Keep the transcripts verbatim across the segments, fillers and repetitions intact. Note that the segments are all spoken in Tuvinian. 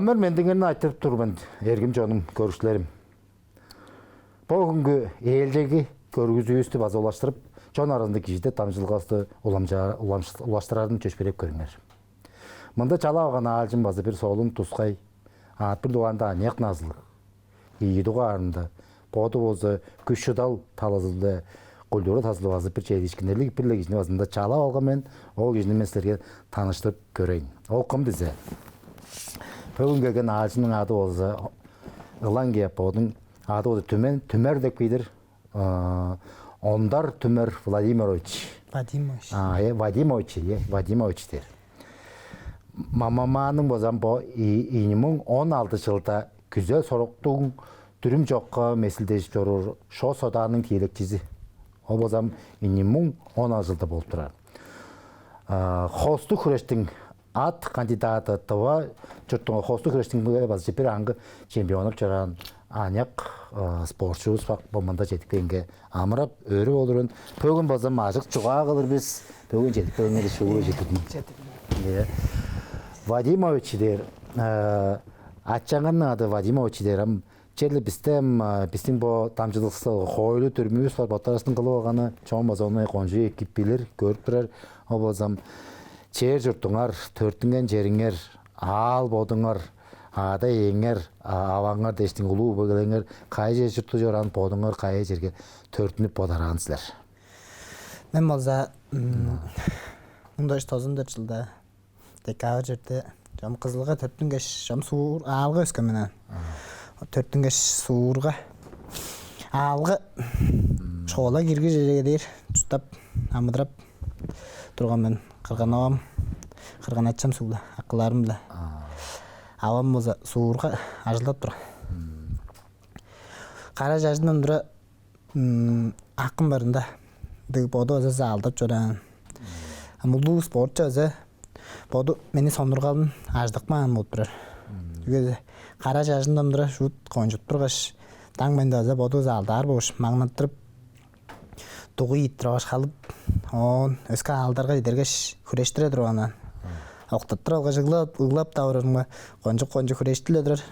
Өмүр мендиңерни айтып тур мен, эргим чонум, көрүкчүлерим. Бо хүнгү ээлчеги көргүзүүвүстү база улаштырып, чон аразында кижи деп дамчыдылгавысты уламча-, уламш-, улаштырарын чөпшээреп көрүңер. Мында чалап алган аалчым база бир солун тускай, аът бир дугаарында аныяк назылыг, ийи дугаарында боду болза күш-шыдал талазы-биле, культура талазы-биле база бир чедиишкиннерлиг бир-ле кижини база мында чалап алган мен. Ол кижини мен силерге таныштырып көрейн. Ол кым дизе, бөгүн келген аалчының ады болза Ылаң Кияп, бодунуң ады болза Түмен, Түмер деп киидир. А, Ондар Түмер Владимирович. Вадимович. А, э, Вадимович, э, Вадимович дээр. Мамамааның базам бо и-, ийи муң он алды чылда күзел-соруктуң дүрүм чокка месилдежип чоруур шо содааның тиилекчизи. Ол базам ийи муң он алды чылда болуп турар. А, хостуг хүрештиң ат кандидаты, Тыва чуртунга хостуг хүрештиң база бир аңгы чемпионнуп чораан аныяк, а, спортчувус бак бо мында чедип кээрге амырап, өрү болурун. Бөгүн база мажык чугаа кылыр бис. Бөгүн чедип келгениңер шугур чедирдим. Чедирдим. Э, Вадимович дээр, э, ачаңарның ады Вадимович дээр. Ам черле бисте, ам, а, бистиң бо дамчыдылгавыста хоойлу-дүрүмүвүс бар, боттарывыстың кылып алганы, чон база ону кончуг эки билир, көрүп турар. Ол болзам, чер-чуртуңар, төрүттүнген чериңер, аал-бодуңар, ада-иеңер, а, аваңар дээштиң улуг өгбелериңер кайы чер-чуртта чораан, бодуңар кайы черге төрүттүнүп бодараан силер? Мен болза, м, муң тос чүс тозан дөрт чылда декабрь черде чом Кызылга төрүттүнгеш, чом Суур аалга өскен мен аан. Төрүттүнгеш, Суурга аалга школа киргижеге дээр чурттап, амыдырап турган мен. Кырган-авам, кырган-ачам суг-ла, акыларым-ла. Авам болза Суурга ажылдап турган. Кара чажындан тура, м, акым бар ында. Ындыг боду база заалдап чораан. Ам улуг спортчу база боду мени сонуургалын ажыдып каан болуп турар. Чүге дизе кара чажындан тура шуут кончуп тургаш, даң мында база боду заалдаар болгаш, маңнаттырып, дугуй ийиттирип алгаш халып, оон өске аалдарга чедергеш, хүрештире турган аан. Октаттыр алгаш, ыглап, ыглап-даа орарымга, кончуг-кончуг хүрештип-ле турар.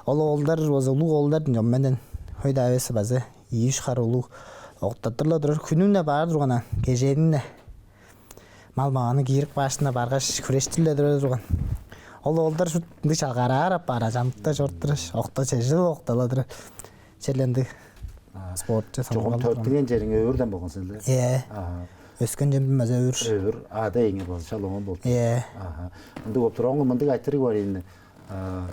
Ол оолдар болза, улуг оолдар, чон менден хөй-даа эвес, база ийи-үш хар улуг, октаттыр-ла турар. Хүнүң-не баар турган аан, кежээниң-не. Мал-маганы киирип кааш-на баргаш, хүрештип-ле турар турган. Ол оолдар шуут ындыг чалгаараар апаар, чамдыкта чоруп тургаш, окта чежел октала турар. Черле ындыг спортчу чогум сонуургалдыг турган. Төрүттүнген чериң Өвүрден болган сен, да? Ээ. Аха. Өскен черим база Өвүр. Өвүр, ада-иеңер база шал оон болду. Ээ. Аха. Ындыг болуп турган, мындыг айтырыг бар ийин. А,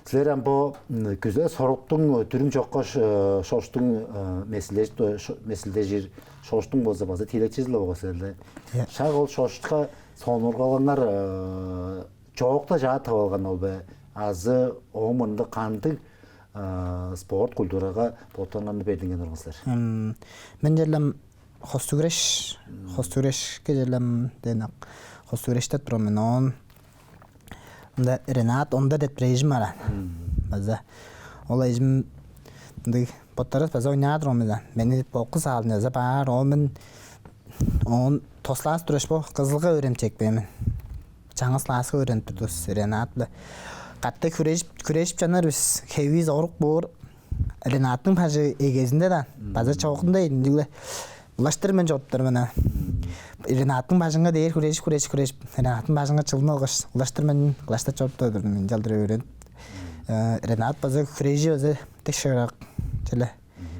силер ам бо, м, күзел-соруктуң, э, дүрүм чокка ш-, э, шоштуң, э, месилдежир, э, шо-, месилдежир шоштуң болза база тиилекчизи-ле болган силер, да? Ийе. Шак ол шоштка сонуургалыңар, э, чоокта чаа тып алган ол бе? Азы ооң мурнунда кандыг, э, спорт культурага боттарыңарны белдинген турган силер? М, мен черле ам хостуг хүреш, хостуг хүрешке черле ам дээн ак, хостуг хүрештеп турган мен. Оон мында Ренат Ондар деп бир эжим бар аан. База ол эжим ындыг, боттарывыс база ойнаар турган бис аан. Мени бокс аалынче база баар. Оон мен, оон тос класс тургаш, бо Кызылга өөренип чедип кээн мен. Чаңгыс класска өөренип турдувус Ренат-биле. Катты хүрежип, хүрежип чанар бис. Хевивис орук боор. Ренаттың бажы эгезинде даан. База чоокунда ийин, чүгле улаштыр мен чоруптар мен аан. Ренаттың бажынга дээр хүрежип, хүрежип, хүрежип, Ренаттың бажынга чылын алгаш, улаштыр мен кылаштап чоруптар турдум мен, ынчалдыр өөренип. Э, Ренат база хүрежи база дег шыырак, черле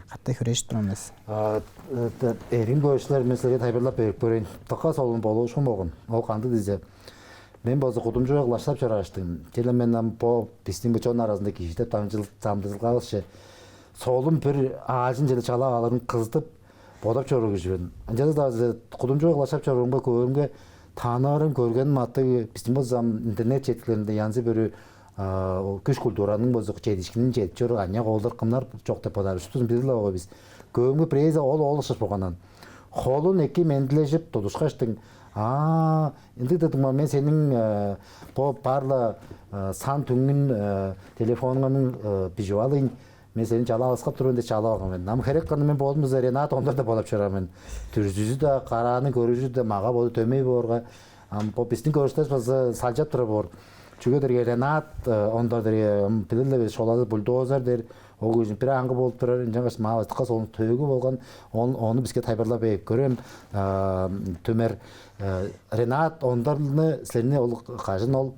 катты хүрежип турган бис. А, э, т-, эргим көрүкчүлер, мен силерге тайылбырлап берип көрейн. Дыка солун болуушкун болган. Ол кандыг дизе, мен болза кудумчуга кылаштап чорааштың. Черле мен ам бо бистиң бо чон аразында кижи деп дамчыл-, дамчыдылгавысче солун бир аалчын черле чалап алырын кызыдып, бодап чоруур кижи мен. Ынчалза-даа кудумчуга кылаштап чоруурумга, көөрүмге, таныырым, көргеним аттыг, бистиң болза ам интернет четкилеринде янзы-бүрү, а, ол күш-культураның болза чедиишкинин чедип чоруур аныяк оолдар кымнар чок деп бодаар. Шуптузун билир-ле болгай бис. Көөрүмге, бирээзи ол оол ышкаш болганнар. Холун эки мендилежип тудушкаштың: «А, ындыг дедиң бе, мен сениң, э, бо бар-ла, э, сан түңүн, э, телефонуңарның, э, бижип алыйн, мен сени чалап алыксап тур мен» деп чалап алган мен. Ам херек кырында мен бодум болза Ренат Ондар деп бодап чораан мен. Дүрзүзү-даа, карааны көрүжү-даа мага-боду дөмей боорга, ам бо бистиң көрүкчүлер база салчап турар боор. Чүге дээрге Ренат, э, Ондар дээрге, м, билир-ле бис, школазы бульдозер дээр, ол кижи бир аңгы болуп турар, ынчангаш маа быстыкка соонуң төөгү болган, ол, ону биске тайылбырлап бээр. Көрем, а, Түмер, э, Ренат Ондарны, силерни ол кажан ол,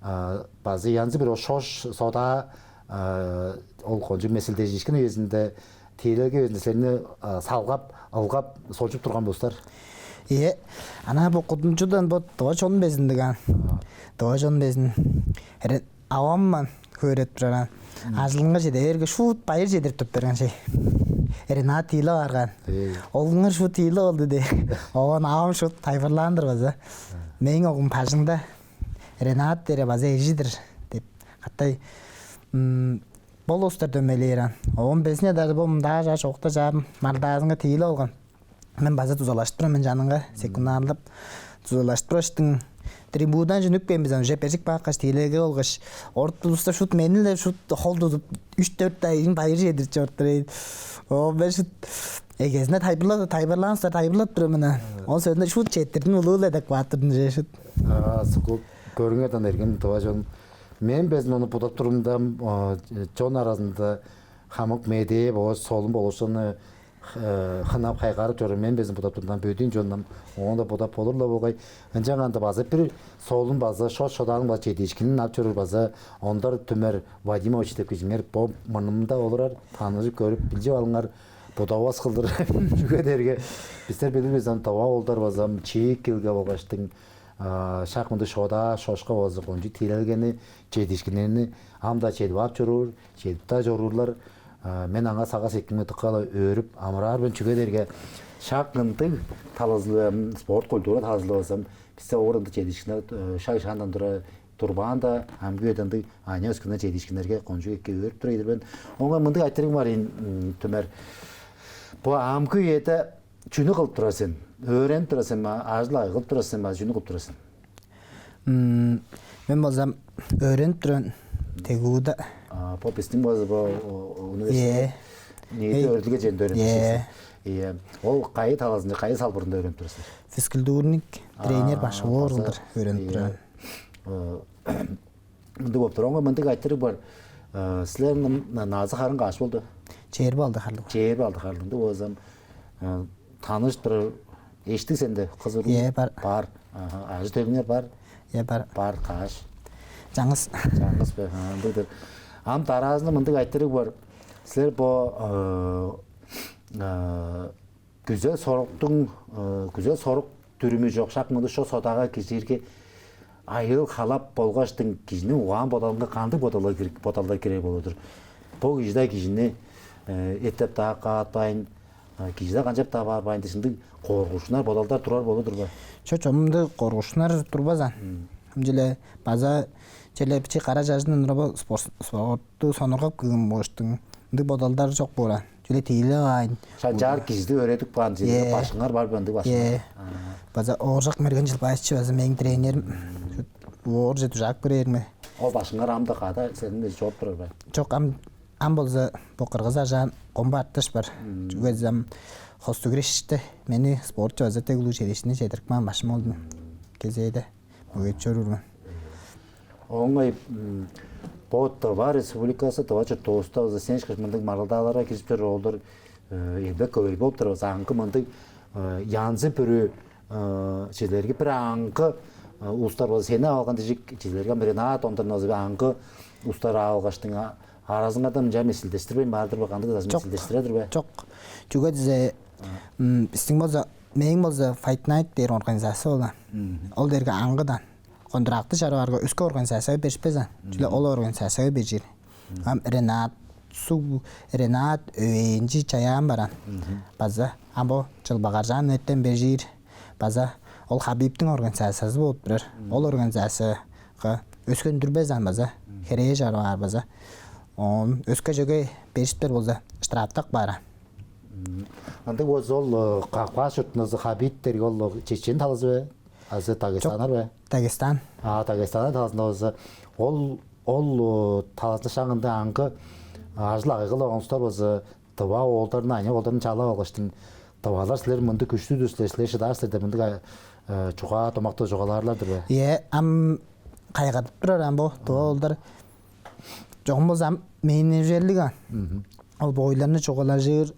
а, база янзы-бүрү ол шош, сода, а, ол кончуг меселдежиишкин үезинде, тиилелге үезинде силерни, а, салгап, ылгап, солчуп турган бе улустар? Ийе, ана бо кудумчудан бо дыва чон безин диган. Дыва чон безин. Ре-, авам ман хөөреп тураран. Ажылынга чеде бээрге шуут байыр чедирип туруп берген чей. Ренат тиилеп алган. Эй. Олуңар шуут тиилеп алды де. Оон авам шуут тайылбырлаан-дыр база. Мээң оглум бажыңда, Ренат дере база эжидир деп. Катай, м, бо улустар дөмейлээр аан. Оон безин эдер бо мындаа чаа чоокта чаап маргылдаазынга тиилеп алган. Мен база дузалажып турам, мен чанынга секундарлап дузалажып тураштың. Трибунадан үнүп кээн бис, ам уже бежик баапкаш, тиилелге болгаш, орут улуста шут мени-ле шут хол тудуп, үш-дөрт дайын байыр чедирип чоруп тур ийин. О, мен шут эгезинде тайылбырлап, тайылбырлаан улустар тайылбырлап тур мен. Ол сөөлүнде шут четтирдим, улуу-ле деп каап турдум уже шут. А, сукуп, көрүңерден эргим тыва чон. Мен безин ону будап турумда, а, чон аразында хамык медээ болгаш солун болушуну, э, хынап хайгаарып чоруур мен безин будап турдан бөдүүн чоннам оон-даа будап болур-ла болгай. Ынчанганда база бир солун база шот-шодаан база чедиишкинин ап чоруур база Ондар Түмер Вадимович деп кижиңер бо мурнумда олурар, таныжып көрүп билчип алыңар, будавас кылдыр. Чүге дээрге бистер билир бис, ам тыва оолдар база чиик килге болгаштың, а, шак мындыг шодаа, шошка болза кончуг тиилелгени, чедиишкиннерни ам-даа чедип ап чоруур, чедип-даа чоруурлар. А, мен аңаа сагыш-сеткилимни дыка-ла өөрүп амыраар мен, чүге дээрге шак ындыг талазы-биле, м, спорт, культура талазы-биле болза, бисте оор ындыг чедиишкиннер, э, шаг-шаандан тура турбаан-даа, амгы үеде ындыг аныяк өскеннер чедиишкиннерге кончуг эки өөрүп турар-дыр мен. Оон мындыг айтырыгым бар ийин, м, Түмер. Бо амгы үеде чүнү кылып турар сен? Өөренип турар сен бе, ажыл-агый кылып турар сен бе, чүнү кылып турар сен? М, мен болзам өөренип турар мен ТГУ-да. А, бо бистиң болза бо, о, о, университет. Ие. Ниити өөредилге черинде өөренип турар сен. Ие. Ол кайы талазында, кайы салбырында өөренип турар сен? Физкультурник тренер, а, башкы боор база кылдыр өөренип турар мен. Э, мындыг болуп тур. Оңга мындыг айтырыг бар. Э, силерниң назы харын каш болду? Чээрби алды харлыг. Чээрби алды харлыг. Ындыг болзам, э, таныш турар эштиг сенде кыз уруу? Ие, бар. Бар. Аха, ажы-төлүңер бар? Ие, бар. Бар, каш? Чаңгыс. Чаңгыс бе? А, ындыг-дыр. Ам дараазында мындыг айтырыг бар. Силер бо, э, э, күзел-соруктуң, э, күзел-сорук дүрүмү чок, шак мындыг шо-содага кижиирге айыыл-халап болгаштың кижиниң угаан-бодалынга кандыг бодалдар кир-, бодалдар кирер болур-дур? Бо кижи-даа кижини, э, эттеп-даа кааппайн, э, кижи-даа канчап-даа барбайн дээш, ындыг коргуушкуннар, бодалдар турар болур-дур бе? Чо, чомунда коргуушкуннар турбазан. М. Ам чүле база чүле бичии кара чажындан тура бо спорт-, спортту сонургап киирген болгаштың, ындыг бодалдар чок боор аан. Чүле тиилеп аайн. Шанчаар кижиди өөредип каан чер. Ие. Башкыңар бар бе, ындыг башкыңар? Ие. А. База Ооржак Мерген Чылбаевич база мээң тренерим. М. Оорже дужаап көрээрим. Ол башкыңар ам-даа када силерниң чоруп турар бе? Чок, ам, ам болза бо Кыргыз Аржаан Комба Артыш бар. М. Чүге дизе ам хостуг күреште мени спортчу база дег улуг чедиишкинни чедирип каан башкым ол. М. Кезээде. Мөгейип чоруур мен. Оон ыңай, м, бо Тыва Республикасы, Тыва чуртувуста база сен ышкаш мындыг маргылдааларга кирип чоруур оолдар, э, элбек көвей болуп турар. База аңгы мындыг, э, янзы-бүрү, э, чижээлээрге бир аңгы, э, улустар база сени алган дижик, чижээлээрге ам Ренат Ондар база бир аңгы улустар алгаштың, а, аразыңарда мынчаар месилдештирбейн баар-дыр бе? Кандыг-даа чок, месилдештирер-дир бе? Чок. Чүге дизе, м, бистиң болза, мээң болза Fight Night дээр организация ол. Мгм. Ол дээрге аңгыдан контракты чарып аарга, өске организацияга беришпес аан. Чүле ол организацияга бержир. Мгм. Ам Ренат Су-, Ренат Өвээнчи Чаяан баран. Мгм. База ам бо Чылбак Аржаан эртен бержир. База ол Хабибтиң организациязы болуп турар. Мгм. Ол организацияга өске үндүрбес аан база. Мгм. Херээ чарып аар база. Оон өске чөге беришиптер болза, штрафтап каар аан. Мгм. Ындыг болза ол, э, Кавказ чуртунда Хабиб дээрге ол, ол чечен талазы бе? Азы Дагестаннар бе? Дагестан. А, Дагестанның талазында болза, ол, ол, о, талазында шак ындыг аңгы ажыл-агый кылып алган улустар болза, тыва оолдарын, аныяк оолдарын чалап алгаштың, тывалар силер мындыг күштүг-дүр силер, силер шыдаар силер деп мындыг, а, э, чугаа, домактыг чугаалаарлар-дыр бе? Ийе, ам кайгадып турар аан бо тыва оолдар. Чогум болза ам менеджерлиг аан. Ол бо ойларны чугаалажыр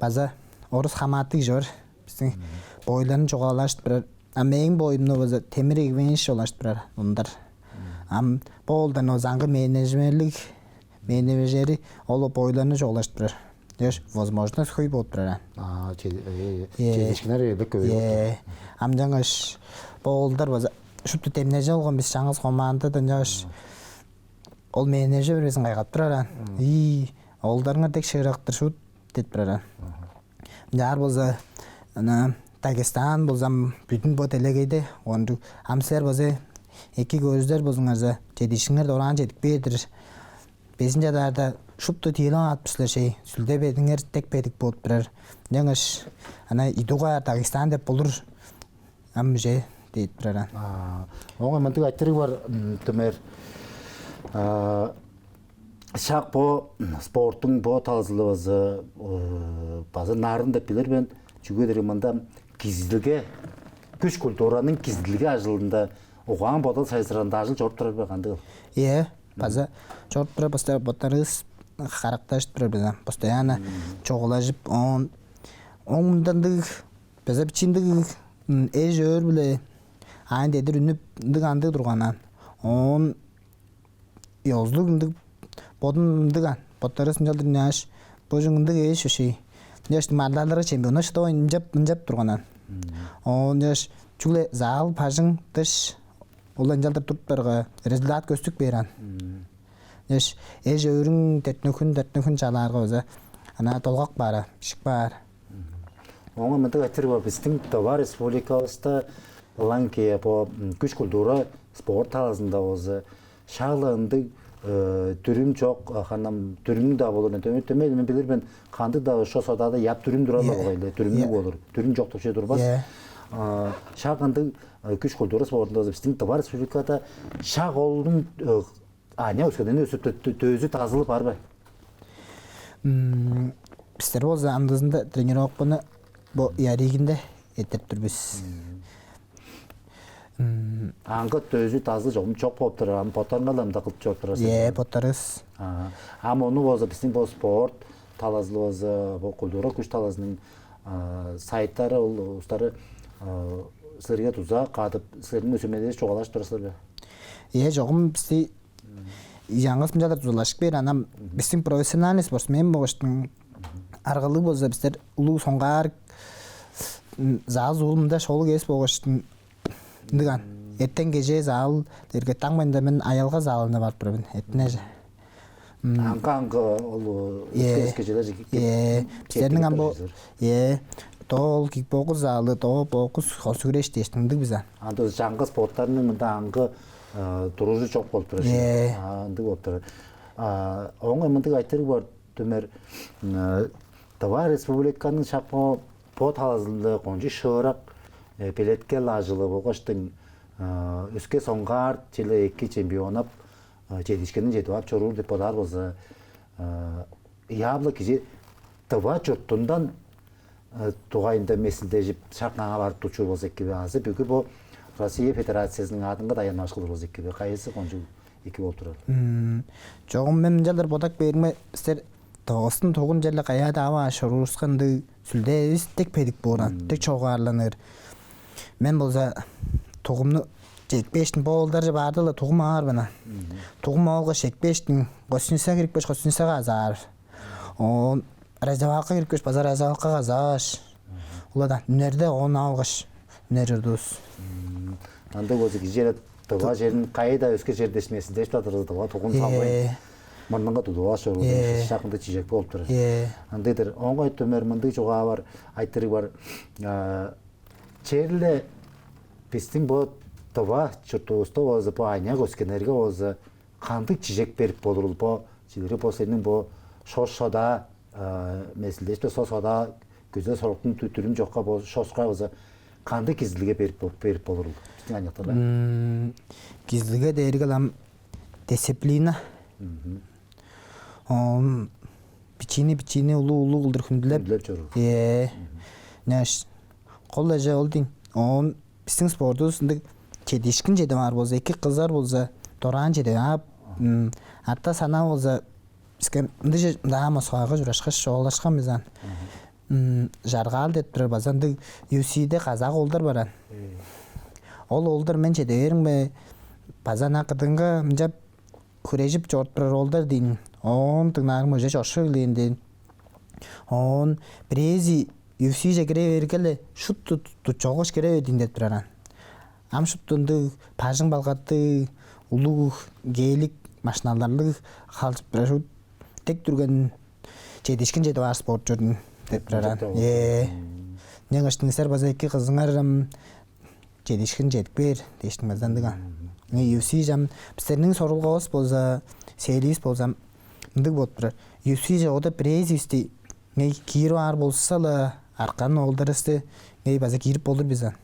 база орус хамааты кижи бар. Бистиң бо ойларны чугаалажып турар. А мээң бо оюмну база Темир Игвенич чугаалажып турар мындар. Ам бо оолдан ол заңгы менеджерлиг, менеджери ол бо ойларны чугаалажып турар. Дээш возможность хөй болуп турар аан. А, че- э, э, Э. Чедишкиннер элбек көбей болуп Э, ам жаңаш бо оолдар база шупту демнежип алган бис чаңгыс командадан жаңаш ол менеджер безин кайгап турар аан. Ии, оолдарыңар дег шыырак-тыр шуут деп турар аан. Ынчаар болза ана Дагестан болзам бүдүн бо делегейде ондуг ам силер база эки көрүзер болзуңарза чедишиңер дораан чедип бээр-дир. Безин чадаарда шупту тиилең ат бис силер шей сүлде бедиңер дег бедик болуп турар. Жаңаш ана идугаар Дагестан деп болур ам же дейт турар аан. Оңой мындыг айтырыг бар, м, Түмер. А, шак бо м, спорттуң бо талазылы база э, база нарын деп билир мен. Чүге дээрге мында кизилге күш культураның кизилге ажылында угаан бодал сайзыранда ажыл чоруп турар бе кандыгыл? Е, база чоруп турар база боттарыбыз каракташып турар база постоянно чогулажып он оң мындандыг база бичиндиг эш өөр биле аан дедир үнүп ындыг андыг турганан он ёзулуг ындыг бодун ындыг аан боттарыбыз ынчалдыр няаш божуң ындыг эш оший няаш мандалдырга чемпионнар что ынчап ынчап турганан он няаш чүгле зал бажың дыш ол ынчалдыр туруп барга результат көстүк бээр аан. Эш эш өөрүң төртүнө хүн төртүнө хүн чалаарга база ана долгак баара бишик баар. Оңа мындыг айтыр бар. Биздин Тыва Республикабызда ылаңгыя бо күч культура спорт талазында болза шаала ындыг дүрүм чок ханам дүрүмнү да болур. Төмей мен билир мен кандыг да ошо содада яп дүрүм турар болгай эле дүрүмнү болур. Дүрүм чок тупчу турбас. Шак ындыг күч культура спортунда биздин Тыва Республикада шак олдун аня өскөдөн өсүп дөзү тазылы бар бе? Бистер болза андызында тренировканы бо Яригинде этип тур бис. Аңгы дөзү тазы чогум чок болуп турар, аны боттарыңар ам да кылып чоруп турар. Е, боттарыс. Ам ону болза биздин бо спорт талазы болза, бо культура күч талазының сайттары ол устары силерге туза кадып, силердин өсөмелерибиз чугаалашып турасыздар бе? Е, чогум бисти жаңгыс мынчалдыр дузалашып кээр, анам биздин профессиональный спортсмен болгаштың аргалыг болза бистер улуу соңгаар зал зуул мында шолуг эс болгаштың ындыган эртен кежээ зал дерге таң мен мен аялга залына барып турабын эртинеже. Аңга аңга ол эскежелер Э, бистерниң ам бо э, доол кикбокс залы, доо бокс, хосугреш дээштиңдиг биз ан. Анда жаңгыс боттарының мында аңгы туружу чок болуп турар. Э. Ындыг болуп турар. Оңой мындыг айтырыг бар түмер Тыва Республиканың шапко бо талазында кончу шыырак билеткел ажылы болгаштың өске соңгаар чиле эки чемпионап чедишкенин чедип ап чоруур деп бодаар болза, ябло кижи тыва чуртундан дугайында месилдежип шак аңаа барып тутчур болза эки бе азы бүгү бу Россия Федерациясының адынга даянмаш кылыр болза эки бе кайысы кончуг эки болуп турар. Чогум мен мынчалдыр бодап кээримге силер тоостун тугун черле каяада ава шоруускан ындыг сүлдээбис дег бедик бооран, дег чоггаарланыр. Мен болза тугумну чекпээштин боолдарже баардыла тугум аар бана. Тугум оолга чекпээштин гостиница кирипкеш гостиницага азаар. Оон раздевалка кирипкеш база раздевалкага азааш. Улада үнерде оон алгаш үнер чордувус. Анда болза кижи тыва черин кайда өске черде ишмесин деп атырыз тыва тугун салбайн мурнунга тудуп алаш чоруур шакында чижек болуп турар. Андыйдыр оңой төмер мындыг чугаа бар айтырыг бар. Черле биздин бу тыва чуртубузда болза бу аняк өскеннерге болза кандыг чижек берип болурул бо чилери бо сенин бо шош шодаа месилдешпе сос одаа күзел соруктун дүрүм чокка бо шоскура болза кандыг кизилге берип берип болурул биздин аняктарга? Кизилге дээрге ам дисциплина. Оон бичиини бичиини улуу улуу кылдыр хүндүлеп хүндүлеп чоруур. Ээ. Неш кол эже ол дейн. Оон биздин спортубуз ындыг Чедиишкин чедип аар болза, эки кызар болза, дораан чедип аар. Ам арта санаа болза, биске мындыг чүве, мында Москвага чурашкаш, чугаалашкан бис аан. М, Жаргаал деп турар база ындыг ю эф си-де казак оолдар бар аан. Ол оолдар мен чеде бээримге, база ынак кыдыынга мынчап хүрежип чоруп турар оолдар дээн. Оон дыңнаарымга, уже чоршуп эгелээн дээн. Оон бирээзи ю эф си-же кире бээрге-ле, шупту ту-, ту-, чогуш кире бердиң деп турар аан. Ам шупту ындыг бажың-балгаттыг, улуг, кээлиг машиналарлыг халчып турар, шуут дег дүрген чедиишкин чедип аар спортчу-дур деп турар аан. Ынчап-даа болду. Ээ. Ынчангаш силер база эки кызыңар ам чедиишкин чедип кээр дээштиң база ындыг аан. Ю эф си-же ам бистерниң сорулгавыс болза, сээливис болза ам ындыг болуп турар. Ю эф си-же ода бирээзивисти киирип аар болза-ла, арткан оолдарывысты база киирип болур бис аан.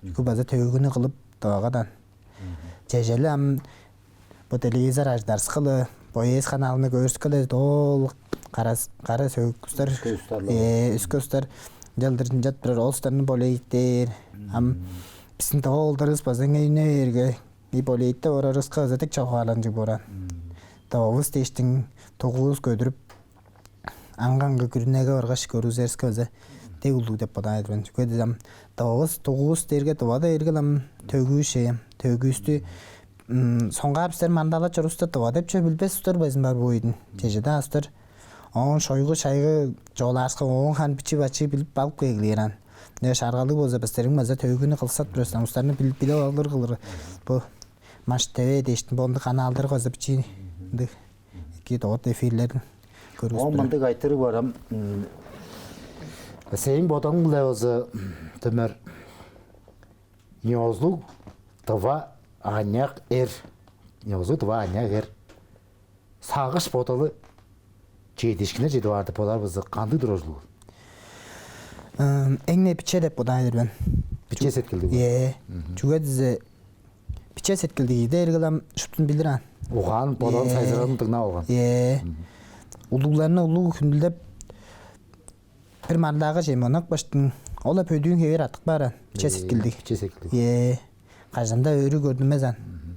Чүге база төөгүнү кылып, Тывага даан. Чежели ам бо телевизор ажыдарывыска-ла, бо ээс каналын көрүвүске-ле, доо кара, кара сөөлгү улустар, өске улустар-ла. Ээ, өске улустар ынчалдыр ынчап турар, ол улустарны болеет дээр. Ам бистиң доо оолдарывыс база үне бээрге, болейтте орарывыска база дег чогааланчыг боор аан. Доовус дээштиң, дугувус көдүрүп, аңгы-аңгы күрүнеге баргаш көргүзериске база дег улуг деп бодаар-дыр мен. Чүге дизе ам Тывавыс, дугувус дээрге, Тыва дээрге ам төөгүвүс, төөгүвүстү, м, соңгаар бистер мандалап чорувуста, Тыва деп чүве билбес улустар безин бар боор ийин. Чеже-даа улустар оон шойгу-шайгы чугаалаарга, оон харын бичии-бачыы билип алып кээр аан. Ынчангаш аргалыг болза, бистерниң база төөгүнү кылыксап турар бис аан, улустарны бил-, билип алыр кылдыр. Бо Матч ТВ дээштиң, бо ындыг каналдарга база бичии ындыг эки дорт эфирлерин көргүзүп турар. Оон мындыг айтырыг бар ам. М, сээң бодалың-биле болза, м, Түмер, ёзулуг тыва аныяк эр, ёзулуг тыва аныяк эр сагыш-бодалы чедиишкиннер чедип аар деп бодаар болза, кандыг турар ужурлуг? Ам, эң-не биче деп бодаар-дыр мен. Биче сеткилдиг бе? Ээ. Мгм. Чүге дизе, биче сеткилдиг дээрге ам шуптун билир аан. Угаан, бодалын, ээ, сайзыралын дыңнап алган. Ээ. Мгм. Улугларны улуг хүндүлеп, бир мандагы чемонок баштың, ол-ла бөдүүн хевээр артып каар аан. Биче, ээ, сеткилдиг. Биче сеткилдиг. Ээ. Кажан-даа өрү көрдүнмес аан. Мгм.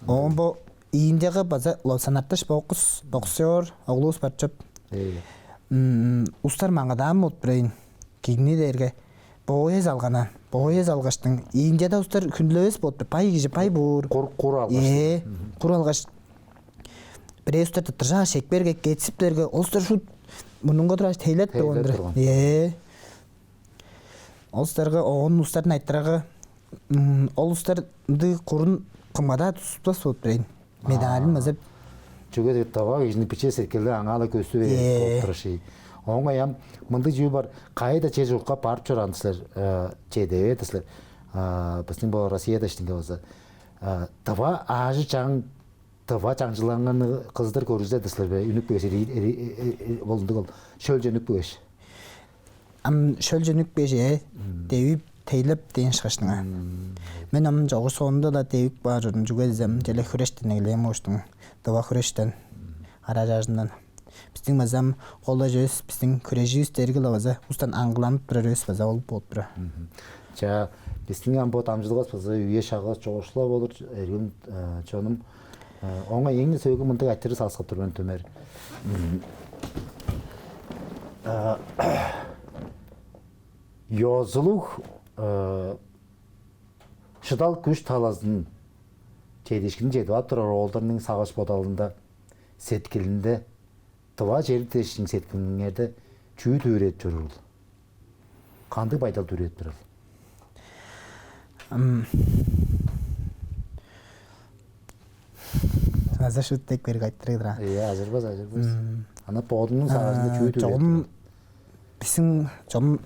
Оон бо Индияга база Лос-Анджелес бокс, боксёр оглувус бар чоп. Ээ. М, улустар маңгадаан болуп турар ийин. Кижини дээрге боя салган аан. Боя салгаштың, Индияда улустар хүндүлевес болуп тур. Бай кижи бай боор. Кур, кур алгаш. Ээ, мгм, кур алгаш. Бирээ улустар тыртыжаар, шекпээрге, кетсип бээрге, ол улустар шуут мурнунга тургаш, тейлеп турган-дыр. Тейлеп турган. Ээ. Ол улустарга, оон улустарның айтырыгы, м, ол улустар ындыг курун кымга-даа тутпас болуп турар ийин. Медалын, аа, база. Чүге дээрге тыва кижиниң биче сеткили аңаа-ла көстүп бээр, ээ, болуп турар шей. Оон ам мындыг чүү бар, кайда чер-чуртка барып чораан силер, э, чеде бээр силер. А, бистиң бо Россияда иштинге болза, а, тыва аажы-чаң, тыва чаңчылдаңарны кызыдыр көргүзер силер бе? Үнүп кээш, эри-, эри-, э-, э-, э-, болундуг ол. Шөлче үнүп кээш. Ам шөлче үнүп кээш, ээ, мм, девип, тейлеп дээн ышкаш-тың аа. Мм. Мен ам чогуш соонда-ла девип каар чордум, чүге дизе ам черле хүрештен эгелээн болгаштың, тыва хүрештен, мм, араа чажындан. Бистиң база ам кол эживис, бистиң хүреживис дээрге-ле база улустан аңгыланып турар эвес, база ол болуп турар. Мгм. Чаа, бистиң ам бо дамчыдылгавыс база үе-шагывыс чоокшулап олур, эргим, э, чонум. Э, оон эң сөөлгү мындыг айтырыг салыксап тур мен, Түмер. М. Э, ёзулуг, э, шыдал-күш талазын, чедиишкинни чедип ап турар оолдарның сагыш-бодалында, сеткилинде, тыва чер дээш сеткилиңерде чүү дүвүредип чоруур ол? Кандыг байдал дүвүредип турар ол? Ам, азы шуут дег берге айтырыг-дыр аа. Ийе, ажырбас, ажырбас. М. Ана бодуңнуң сагыжында, аа, чүү дүвүредип турар? Чогум бистиң, чогум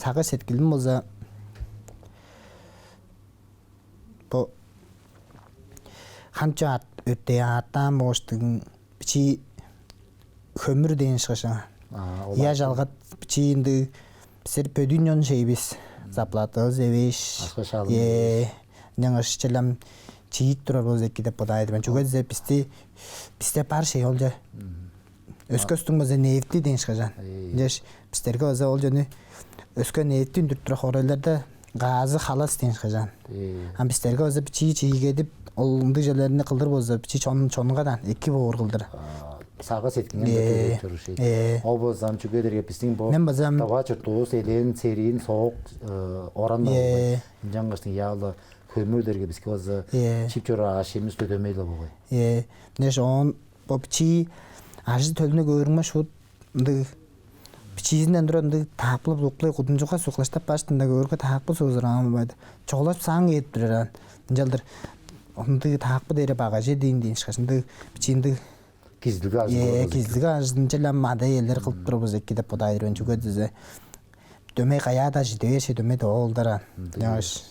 сагыш-сеткилим болза, бо ханча ат-, өттей аъттаан болгаштың, бичии хөмүр дээн ышкаш. Аа, ол. Ийе, ат. Чалгат бичии ындыг, бистер бөдүүн чон шей бис. Мм. Зарплатавыс эвээш. Акша шалың. Ээ, эвээш. Ынчангаш черле ам чиик турар болза эки деп бодаар-дыр мен. Чүге дизе бисти, бисте бар шей ол че. Мм. Өске улустуң база нефти дээн ышкаш. Ээ. Ынчангаш бистерге база ол чонну өске нефти үндүрүп турар хоорайларда газы халас дээш кажаан. Ам бистерге база бичии чиигедип, ол ындыг черлерни кылдыр болза, бичии чон чонунга даан эки боор кылдыр. Сагыш сеткиңер Ээ. Чорушей. Ээ. Ол болза ам чүге дээрге биздин бо Мен база ам- Тыва чуртувус элээн сериин соок оран Ээ. Ынчангаш яалы хөмүрдерге биске база Ээ. Чип чоруур аъш-чемивис дөмей-ле болгай. Ээ. Неш оон бо бичии ажы төлүнү көөрүңме шуут ындыг бичиизинден тура ындыг таакпылап луклай кудумчуга суклаштап баштында көөрге таакпы соозураан болбайды. Чогулаш саң ээп турар аан. Ынчалдыр ындыг таакпы дээре багажы дейин дейин ышкаш ындыг бичииндиг Киздилге ажы Ээ, киздилге ажынча ла мада элер кылып турбуз эки деп бодаар мен чүге дизе дөмей каяада жидеер ше дөмей оолдар аан. Яаш.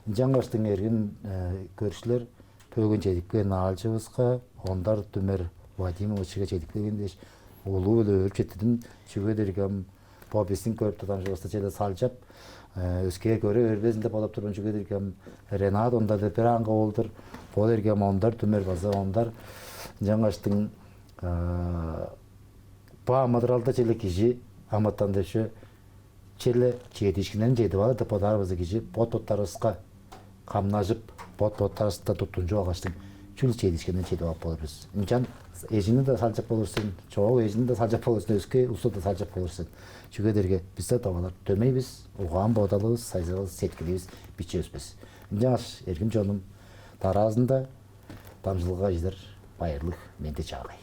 Ынчангаш дың эргин көрүшүлөр бөгүн чедип келген аалчывыска Ондар Дүмер Вадимовичиге чедип келген дээш улуу-биле өөрүп четтирдим. Чүге дээрге ам бо биздин көрүп турган чүвевисти чеде салчап, өскээ көрө бербезин деп бодап турган чүге дээрге ам Ренат Ондар деп бир аңгы болдур. Бо дээрге ам Ондар Дүмер база Ондар ынчангаштың бо амыдыралда чеде кижи амытан дээш черле чедиишкиннерин чедип алыр деп бодаар база кижи бот-боттарывыска камнажып, бот-боттарывыста туттунчуп алгаштың чүл чедиишкиннерин чедип алып болур бис. Ынчан эжиңни да салчып болур сен, чоок эжиңни да салчып болур сен, өске улусту да салчып болур сен. Чүге дээрге бисте тавалар дөмей бис, угаан-бодалывыс, сайзырал сеткиливис бичи өспес. Ынчангаш эргим чонум дараазында дамчылгага чедер байырлыг менди чаагай.